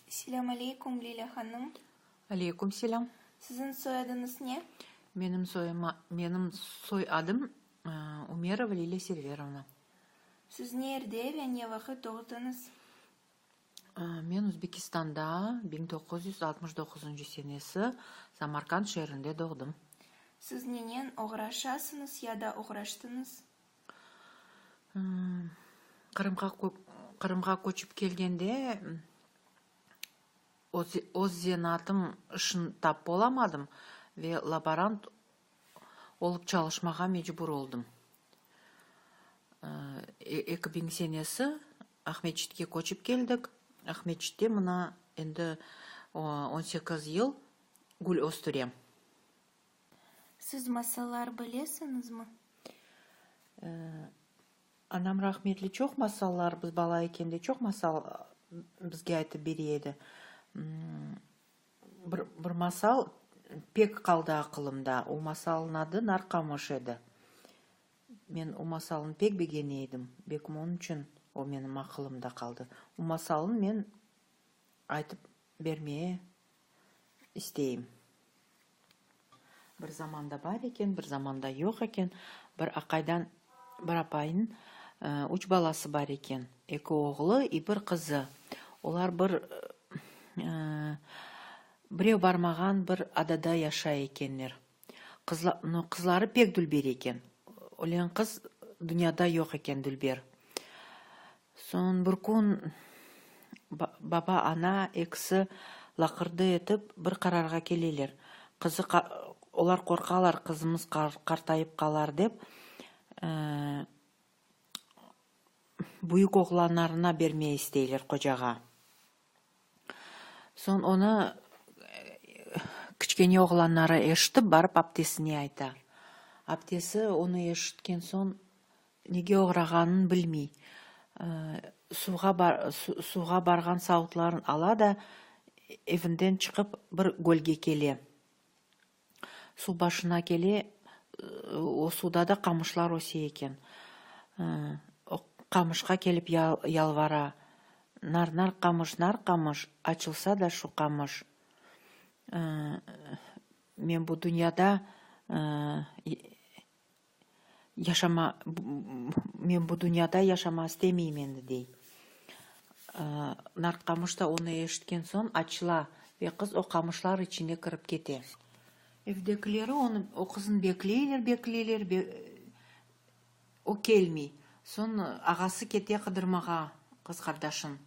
Selâm aleyküm, Lilâ hanım. Aleyküm selâm. Siziñ soyadıñız ne? Menim soyuma, menim soyadım Umerova Lilâ Serverovna. Siz nerde ve ne vaqıt doğdıñız? Men Özbekistanda 1969 senesi Samarkand şeerinde doğdım. Siz nenen oğraşasıñız ya da oğraştıñız? Qırımğa Qırımğa köçip kelgende öz zenaatım işin tapıp olamadım ve laborant olıp çalışmağa mecbur oldım. 2000 senesi Aqmescitke köçip keldik. Aqmescitte mına endi 18 yıl gül östürem. Siz masallar bilesiñizmi? Anam rahmetli çoq masallar, biz bala ekende çoq masal bizge aytıp bere edi. Bir, bir masal pek qaldı aqılımda. O masalnıñ adı Narqamış edi. Men o masalnı pek begene edim. Belkim onıñ içün o menim aqılımda qaldı. O masalnı men aytıp bermeye isteyim. Bir zamanda bar eken, bir zamanda yoq eken, bir aqaydan bir apaynıñ üç balası bar eken, eki oğlu i bir qızı. Olar bir birev barmağan bir adada yaşay ekenler. Qızları pek dülber eken. Ölen qız dünyada yoq eken dülber. Soñ bir kün baba, ana ekisi laqırdı etip bir qararğa keleler. Qızı, olar qorqalar, qızımız qartayıp qalar dep, büyük oğlanlarına bermeye isteyler qocağa. Soñ onı kiçkene oğlanları eşitip, barıp aptesine ayta. Aptesi onı eşitken soñ Nege oğrağanın bilmey. Suvğa suvğa barğan savutların ala da, evinden çıqıp bir gölge kele. Suv başına kele, o suvda da qamışlar öse eken. O qamışqa kelip yalvara, Nar-nar qamış, nar qamış, açılsa da şu qamış. Men bu dünyada Yaşama, men bu dünyada yaşama istemeyim endi, dey. Nart qamış da onı eşitken soñ açıla ve qız o qamışlar içine kirip kete. Evdekileri onı, o qıznı bekleyler, bekleyler, o kelmey. Soñ ağası kete qıdırmağa qız qardaşın.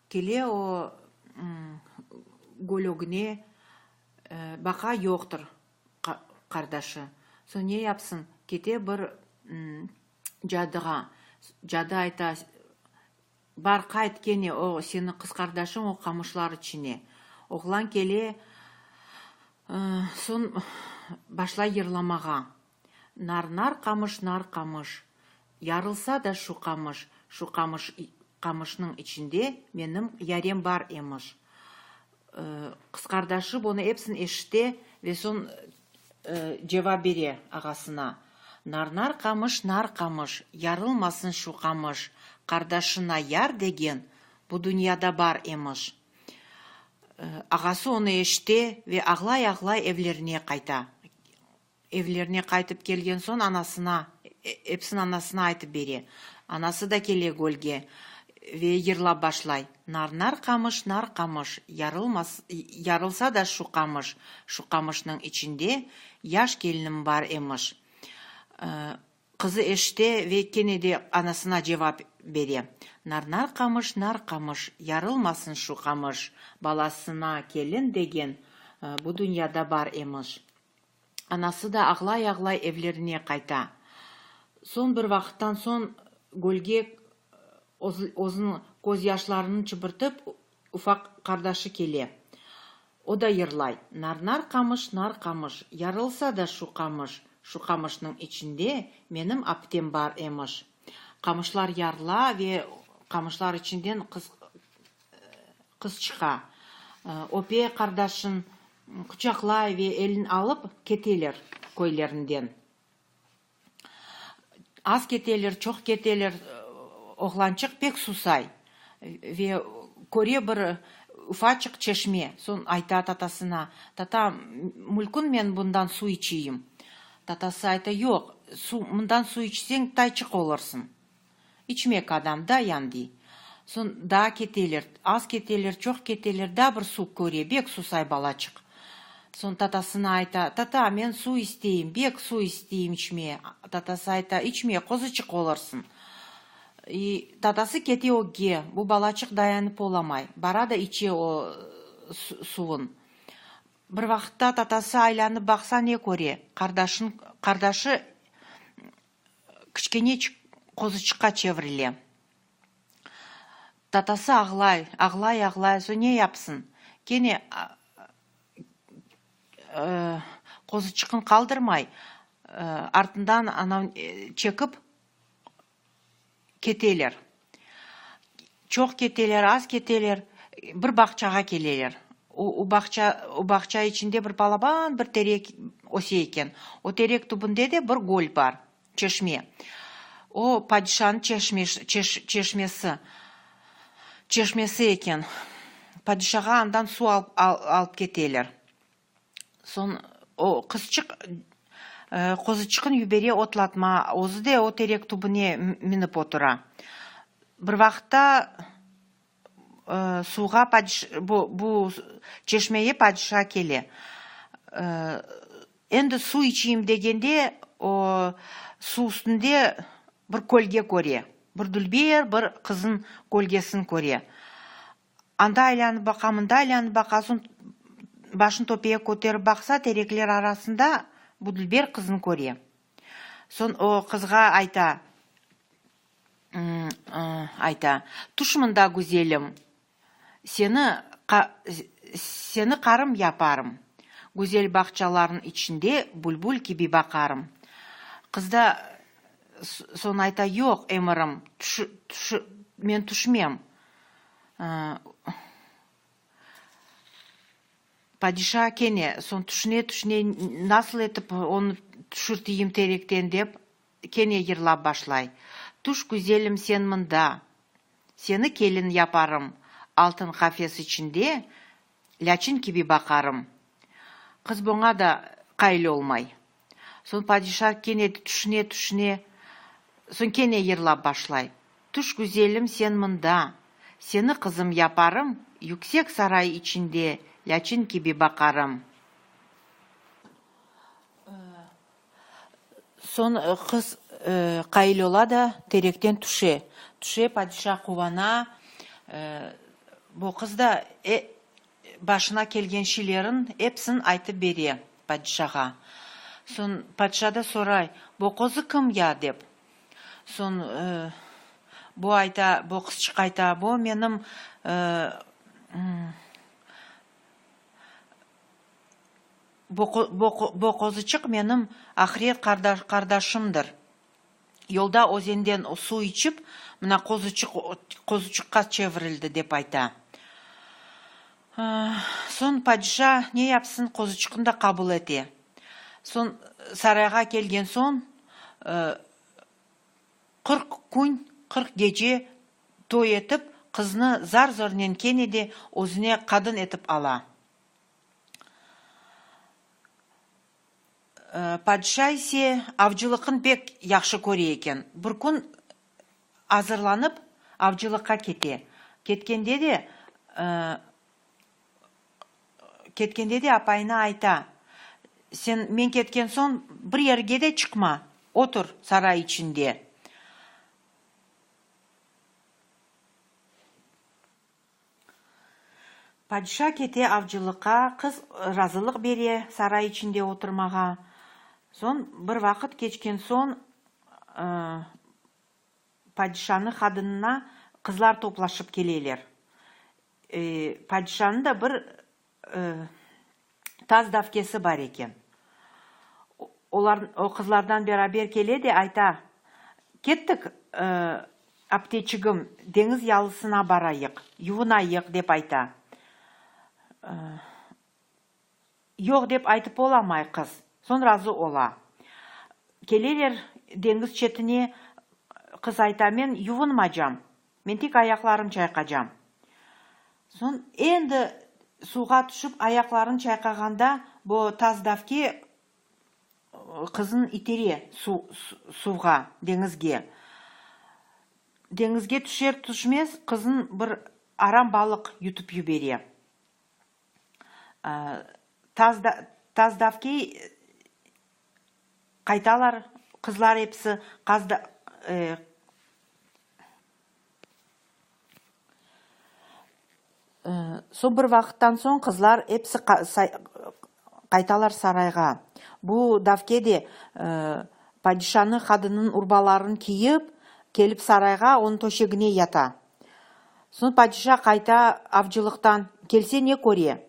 Kele o göl ögüne, baqa, yoqtır. Qardaşı, soñ ne yapsın, kete bir cadığa. Cadı ayta, Bar, qayt kene, o, seniñ qız qardaşıñ o qamışlar içine. Oğlan kele, soñ başlay yırlamağa. Nar-nar qamış, nar qamış, Yarılsa da şu qamış, Şu qamış, qamışnıñ içinde Menim yarem bar emiş. Qız qardaşı bunı epsin eşite ve soñ cevap bere ağasına, Nar-nar qamış, nar qamış, Yarılmasın şu qamış, Qardaşına yar degen Bu dünyada bar emiş. Ağası onı eşite ve ağlay-ağlay evlerine qayta. Evlerine qaytıp kelgen soñ anasına, epsin anasına aytıp bere. Anası da kele gölge ve yırlap başlay, Nar-nar qamış, nar qamış, yarılmas, yarılsa da şu qamış, şu qamışnıñ içinde yaş kelinim bar emiş. Qızı eşite ve kene de anasına cevap bere, Nar-nar qamış, nar qamış, yarılmasın şu qamış, balasına kelin degen bu dünyada bar emiş. Anası da ağlay-ağlay evlerine qayta. Soñ bir vaqıttan soñ gölge özüniñ közyaşlarını çıbırtıp ufaq qardaşı kele. O da yırlay, Nar-nar qamış, nar qamış, yarılsa da şu qamış, şu qamışnıñ içinde menim aptem bar emiş. Qamışlar yarıla ve qamışlar içinden qız Qız çıqa. Öpe qardaşın, quçaqlay ve elin alıp keteler köylerinden. Az keteler, çoq keteler, oğlançıq pek susay ve köre bir. Ufaçıq çeşme. Soñ ayta tatasına, Tata, mülkün men bundan suv içeyim? Tatası ayta, Yoq, suv, mından suv içseñ, tayçıq olursıñ. İçmek adam, dayan, dey. Soñ daa keteler, az keteler, çoq keteler, daa bir suv köre, bek susay balaçıq. Soñ tatasına ayta, Tata, men suv isteyim, bek suv isteyim içmeye. Tatası ayta, İçme, qozuçıq olursıñ. Tatası kete ögge, bu balaçıq dayanıp olamay, bara da içe o suvun. Bir vaqıtta tatası aylanıp baqsa ne köre, qardaşın, qardaşı kiçkeneçik qozuçıqqa çevirile. Tatası ağlay, ağlay, ağlay, soñ ne yapsın, kene qozuçıqın qaldırmay, artından anav çekip Keteler. Çoq keteler, az keteler, bir bağçağa keleler. O, bağça, o bağça içinde bir balaban bir terek öse eken. O terek tübünde de bir göl bar, çeşme. O, padişanıñ çeşmesi, çeşmesi eken. Padişağa andan suv alıp keteler. Soñ o qızçıq qozuçıqnı yibere otlatma, özü de o terek tübüne minip otura. Bir vaqıtta suvğa bu, bu çeşmege padişa kele. Endi suv içeyim degende, o, suv üstünde bir kölge köre, bir dülber bir qıznıñ kölgesini köre. Anda aylanıp baqa, mında aylanıp baqa, soñ başını töpeye köterip baqsa, terekler arasında bu dülber qıznı köre. Soñ o qızğa ayta, ayta, Tüş mında, güzelim, seni, seni qarım yaparım, güzel bağçalarnıñ içinde bülbül kibi baqarım. Qız da soñ ayta, Yoq, emirim, men tüşmem. Padişa kene, soñ tüşüne-tüşüne, nasıl etip onı tüşürteyim terekten dep, kene yırlap başlay. Tüş, güzelim, sen mında, seni kelin yaparım, altın qafes içinde lâçin kibi baqarım. Qız buña da qail olmay. Soñ padişa kene tüşüne-tüşüne, soñ kene yırlap başlay, Tüş, güzelim, sen mında, seni qızım yaparım, yüksek saray içinde lâçin kibi baqarım. Soñ qız qail ola da, terekten tüşe. Tüşe, padişa quvana, bu qız da Başına kelgen şeylerin epsin aytıp bere padişağa. Soñ padişa da soray, Bu qozı kim ya? dep. Soñ bu ayta, bu qızçıq ayta, Bu menim bu qozıçıq menim ahret qardaşımdır. Yolda özenden suv içip, mına qozuçıq, qozuçıqqa çevirildi, dep ayta. Soñ padişa ne yapsın, qozuçıqnı da qabul ete. Soñ sarayğa kelgen soñ, 40 kün, 40 gece toy etip, qıznı zar-zornen kene de özüne qadın etip ala. Padişa ise avcılıqın pek yahşı köre eken. Bir kün azırlanıp, avcılıqqa kete. Ketkende de, ketkende de apayına ayta, Sen men ketken soñ bir yerge de çıqma, otur saray içinde. Padişa kete avcılıqqa, qız razılıq bere saray içinde oturmağa. Soñ bir vaqıt keçken soñ padişanıñ qadınına qızlar toplaşıp keleler. Padişanıñ da bir Taz dafkesi bar eken. Olar o qızlardan beraber kele de ayta, Kettik, apteçigim, deñiz yalısına barayıq, yuvunayıq, dep ayta. Yoq dep aytıp olamay qız. Soñ razı ola. Keleler deñiz çetine, qız ayta, Men yuvunmacam, men tek ayaqlarım çayqacam. Soñ endi suvğa tüşip ayaqların çayqağanda bu tazdavke qızın itere suvğa, deñizge. Deñizge tüşer-tüşmez qızın bir aram balıq yutıp yibere. Tazdavke qaytalar qızlar episi, Soñ bir vaqıttan soñ qızlar episi qaytalar sarayğa. Bu Davke de padişanıñ qadınınıñ urbalarını kiyip, kelip sarayğa, onıñ töşegine yata. Soñ padişa qayta avcılıqtan, kelse ne köre,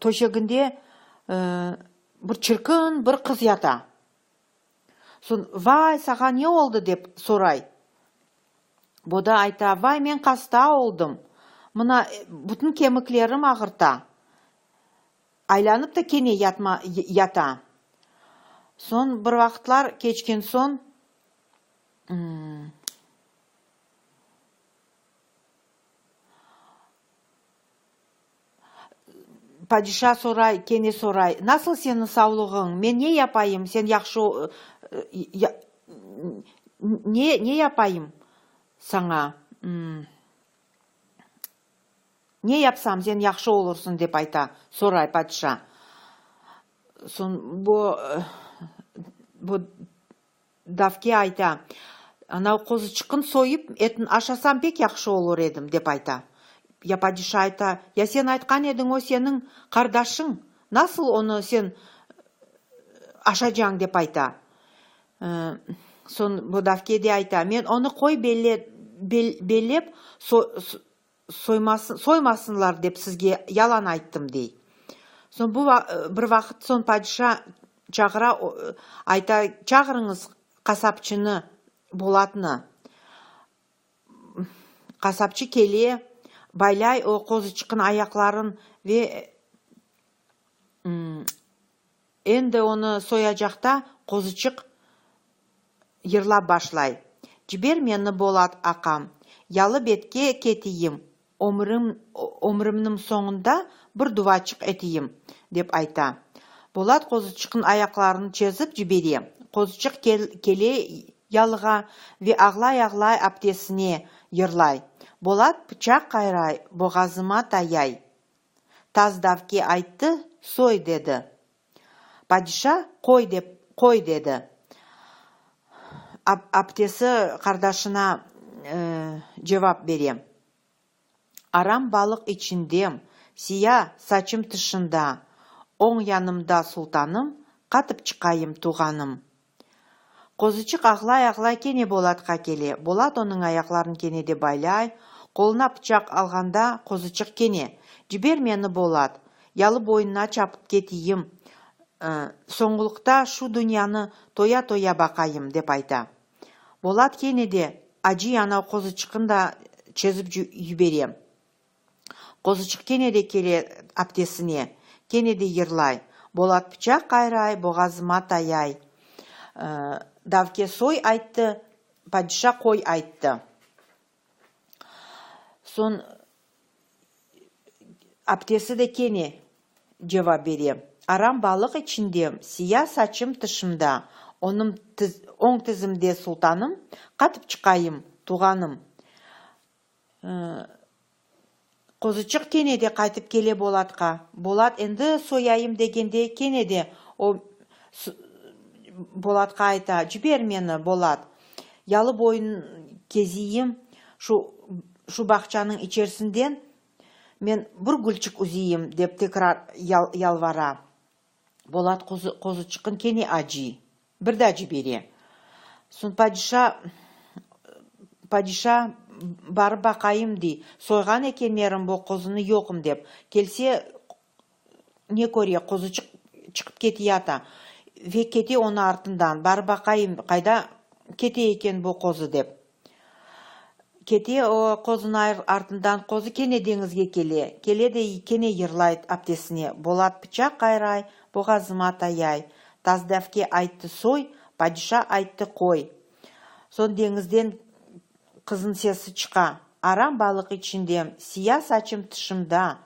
töşeginde bir çirkin bir qız yata. Soñ, Vay, sağa ne oldı? dep soray. Bu da ayta, Vay, men hasta oldım. Mına, bütün kemiklerim ağırta. Aylanıp da kene yatma, yata. Soñ, bir vaqıtlar keçken soñ, Padişa soray, kene soray, Nasıl seniñ savlığıñ, men ne yapayım, sen yahşı, ne, ne yapayım saña, ne yapsam sen yahşı olursıñ, dep ayta, soray padişa. Soñ bu, bu Davke ayta, Anav qozuçıqın soyıp, etin aşasam pek yahşı olur edim, dep ayta. Ya padişa ayta, Ya sen aytqan ediñ, o seniñ qardaşıñ, nasıl onı sen aşacañ, dep ayta. Soñ bu Davke de ayta, Men onı qoy bellep, Soymasınlar dep sizge yalan ayttım, dey. Soñ bu bir vaqıt soñ padişa çağıra, ayta, Çağırıñız qasapçını, Bolatnı. Qasapçı kele, baylay o qozuçıqnıñ ayaqların ve Endi onı soyacaqta qozuçıq yırlap başlay, Ciber meni, Bolat aqam, yalı betke ketiyim, ömrüm, ömrümniñ soñunda bir duvaçıq etiyim, dep ayta. Bolat qozuçıqnıñ ayaqlarını çezip cibere. Qozuçıq kele yalığa ve ağlay-ağlay aptesine yırlay, Bolat pıçaq qayray, boğazıma tayay. Taz Davke ayttı, soy, dedi. Padişa, qoy, dep, qoy, dedi. Aptesi qardaşına cevap bere, Aram balıq içindem, siya saçım tışında, oñ yanımda sultanım, qatıp çıqayım, tuğanım. Qozuçıq ağlay-ağlay kene Bolatqa kele. Bolat onıñ ayaqlarını kene de baylay, qoluna pıçaq alğanda, qozuçıq kene, Ciber meni, Bolat, yalı boyuna çapıp keteyim, soñğulıqta şu dünyanı toya-toya baqayım, dep ayta. Bolat kene de acıy anav qozuçıqnı da çezip yibere. Qozuçıq kene de kele aptesine, kene de yırlay, Bolat pıçaq qayray, boğazıma tayay. Davke soy ayttı, padişa qoy ayttı. Soñ aptesi de kene cevap bere, Aram balıq içindem, siya saçım tışımda, onım oñ tizimde sultanım, qatıp çıqayım, tuğanım. Qozuçıq kene de qaytıp kele Bolatqa. Bolat endi soyayım degende kene de o Bolatqa ayta, Ciber meni, Bolat, yalı boyun keziyim, şu şu bağçanıñ içerisinden men bir gülçik üzeyim, dep tekrar yalvara. Bolat qozuçıqın kene acıy. Bir daa cibere. Soñ padişa, padişa barıp baqayım, dey, soyğan ekenlerim bu qozunı yoqım dep. Kelse, ne köre, qozuçıq çıqıp keteyata. Ve kete onıñ artından, barıp baqayım, qayda kete eken bu qozu dep. Kete o qozunıñ artından, qozu kene deñizge kele. Kele de kene yırlay aptesine, Bolat pıçaq qayray, boğazıma tayay. Tazdavke ayttı soy, padişa ayttı qoy. Soñ deñizden qıznıñ sesi çıqa. Aram balıq içindem, Siya saçım tışımda,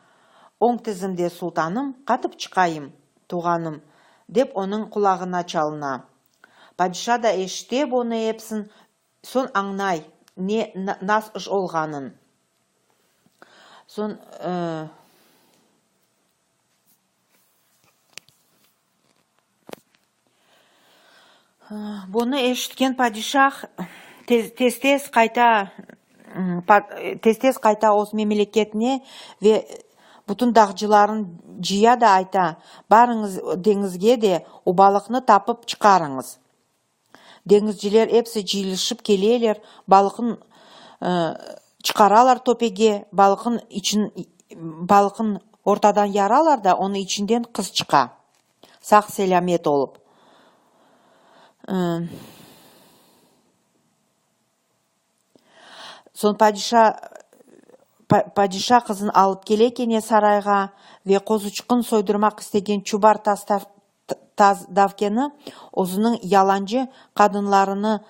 Oñ tizimde sultanım, Qatıp çıqayım, tuğanım, dep onıñ qulağına çalına. Padişa da eşite bunı epsin, soñ añlay ne, nas iş olğanın. Soñ. Bunı eşitken padişah tez-tez qayta, tez-tez qayta öz memleketine ve bütün dağcılarnı cıya da ayta, Barıñız deñizge de, o balıqnı tapıp çıqarıñız. Deñizciler episi cıyılışıp keleler, balıqnı çıqaralar töpege, balıqnıñ için, balıqnı ortadan yaralar da, onıñ içinden qız çıqa, sağ-selâmet olıp. Soñ padişa, padişa qızın alıp kele kene sarayğa ve qozuçıqnı soydurmaq istegen çubar taz taz davkeni özüniñ yalancı qadınlarını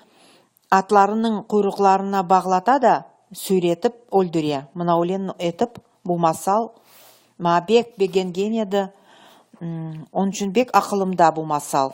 atlarınıñ quyruqlarına bağlata da, süyretip öldüre. Mına öyle etip bu masal maña bek begengen edi, onıñ içün bek aqılımda bu masal.